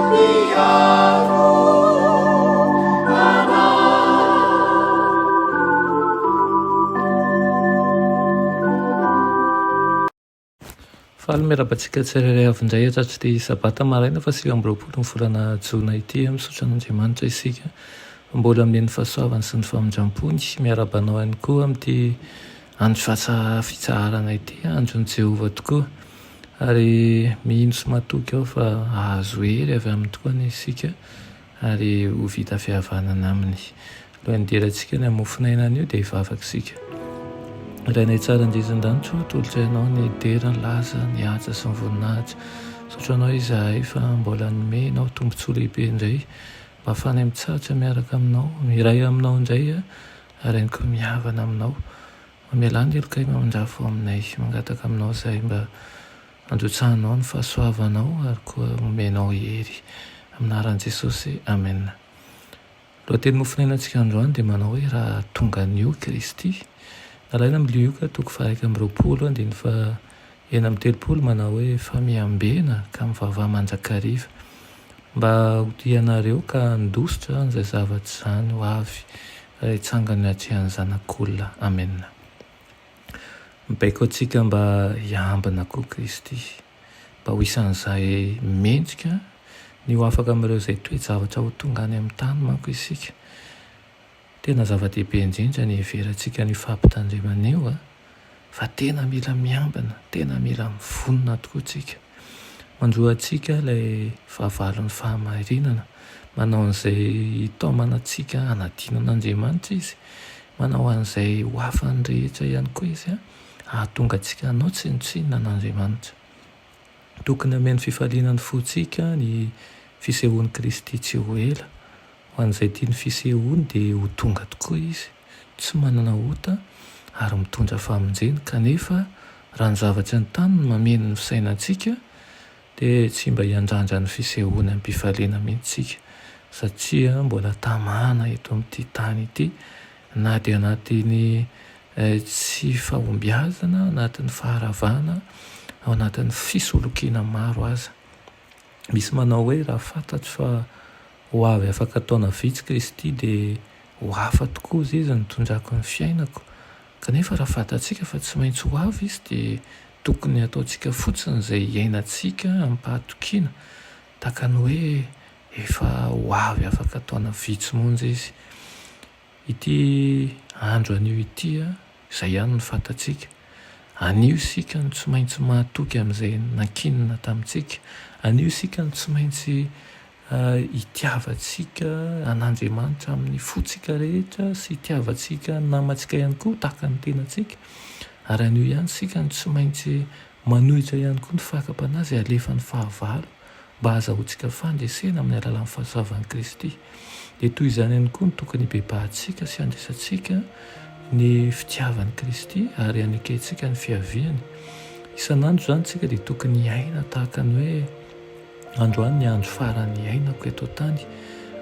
Mpiaro anay. Faly miarahaba antsika tsirairay avy indray hatratr'ity sabata maraina faha 29 ny volana jona ity. Misaotra an'Andriamanitra isika fa mbola omeny ny fahasoavany sy ny famindram-pony. Miarahaba anao ihany koa amin'ity andro fitsaharana ity, andron'i Jehovah tokoa. Ary mino sy matoky aho fa hahazo hery avy aminy tokoa anie isika. ary ho vita fihavanana aminy. Alohan'ny hidirantsika ny hamofon'aina anio dia hivavaka isika. Rainay tsara indrindra an-danitra ô, atolotray anao ny dera, ny laza, ny haja sy ny voninahitra. Misaotra anao izahay fa mbola nomenao tombontsoa lehibe indray mba hahafahanay mitsahatra miaraka aminao, miray aminao indray ary ihany koa mihavana aminao. Mamelà ny helokay mamindrafo aminay. Mangataka aminao izahay mba Androtsahanao ny fahasoavanao ary koa omenao hery. Amin'ny anaran'i Jesosy, Amena. Lohateny mofonainantsika androany dia manao hoe Raha tonga anio Kristy. Nalaina amin'ny Lioka toko faha-21 andininy faha-36 manao hoe Fa miambena ka mivavaha mandrakariva mba ho tianareo ka handositra an'izay zavatra izany ho avy raha hitsangana eo atrehan'ny Zanak'olona. Amena. Mibaiko antsika mba hiambina koa Kristy, mba ho isan'izay mendrika ny ho afaka amin'ireo izay toe-javatra ho tonga any amin'ny tany manko isika. Tena zava-dehibe indrindra ny hiheverantsika an'io fampitandremana io, fa tena mila miambina, tena mila mivonona tokoa isika. Manjo antsika ilay fahavalon'ny fahamarinana, manao an'izay hitaomana antsika hanadino an'Andriamanitra izy. Manao an'izay ho afany rehetra ihany koa Izy hahatonga antsika hanao tsinontsinona an'Andriamanitra. Tokony hameno fifaliana ny fontsika ny fisehoan'i Kristy tsy ho ela. Ho an'izay tia ny fisehoany dia ho tonga tokoa Izy, tsy manana ota ary mitondra famonjena. Kanefa raha ny zavatry ny tany no mameno ny fisainantsika Dia tsy mba hiandrandra ny fisehoany am-pifaliana mihitsy isika, satria mbola tamana eto amin'ity tany ity, na dia anatin'ny tsy fahombiazana, anatin'ny faharavana, ao anatin'ny fisolokiana maro aza. Misy manao hoe raha fantatro fa ho avy afaka taona vitsy Kristy dia ho hafa tokoa izy izy nitondrako ny fiainako. Kanefa raha fantatsika fa tsy maintsy ho avy Izy dia tokony hataontsika fotsiny izay hiainantsika amim-pahatokiana, tahaka ny hoe efa ho avy afaka taona vitsy monja Izy. Ity andro anio ity, izay ihany no fantatsika. Anio isika no tsy maintsy mahatoky amin'izay nankinina tamintsika. Anio isika no tsy maintsy Hitiavantsika an'Andriamanitra amin'ny fontsika rehetra sy hitiavantsika ny namantsika ihany koa tahaka ny tenantsika. Ary anio ihany isika no tsy maintsy manohitra ihany koa ny fakam-panahy izay alefan'ny fahavalo mba hahazahoantsika fandresena amin'ny alalan'ny fahasoavan'i Kristy. Dia toy izany ihany koa no tokony hibebahantsika sy handraisantsika ny fitiavan'i Kristy ary hanekentsika ny fiaviany. Isan'andro izany isika dia tokony hiaina tahaka ny hoe Androany ny andro farany iainako eto an-tany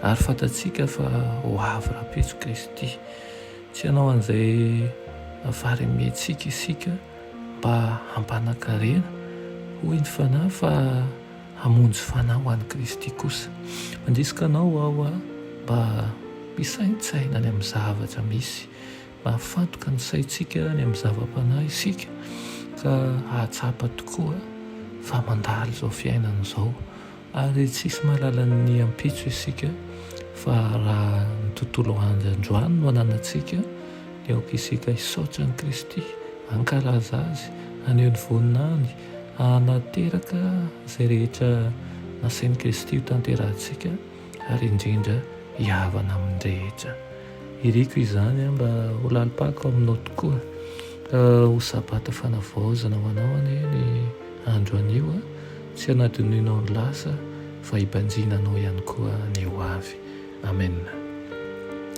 ary fantatsika fa ho avy rahampitso Kristy. Tsy hanao an'izay faharementsika isika mba hampanan-karena, hoy ny Fanahy, fa hamonjy fanahy ho an'i Kristy kosa. Mandrisika anao aho mba hisaintsaina ny amin'ny zavatra misy Mahafantoka ny saintsika any amin'ny zava-panahy isika ka hahatsapa tokoa fa mandalo izao fiainana izao ary tsisy mahalala ny ampitso isika fa raha ny tontolo andro androany no ananantsika dia aoka isika hisaotra an'i Kristy, hankalaza Azy, haneho ny voninahiny, hanateraka izay rehetra nasain'i Kristy ho tanterahantsika ary indrindra hihavana amin'ny rehetra. Iriko izany mba ho lalim-pako aminao tokoa. Ka ho sabata fanavaozana ho anao anie ny andro anio. Tsy hanadinoinao ny lasa fa hibanjinanao ihany koa ny ho avy. Amen.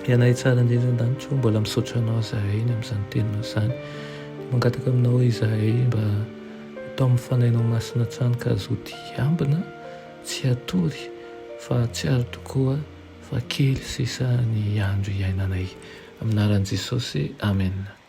Ianay tsara indrindra an-danitra ô, mbola misaotra anao izahay ny amin'izany teninao izany. Mangataka aminao izahay mba ho tao amin'ny fanahinao masina hatrany ka hazoto hiambina, tsy hatory fa hahatsiaro tokoa fa kely sisa ny andro iainanay. Amin'ny anaran'i Jesosy, Amen.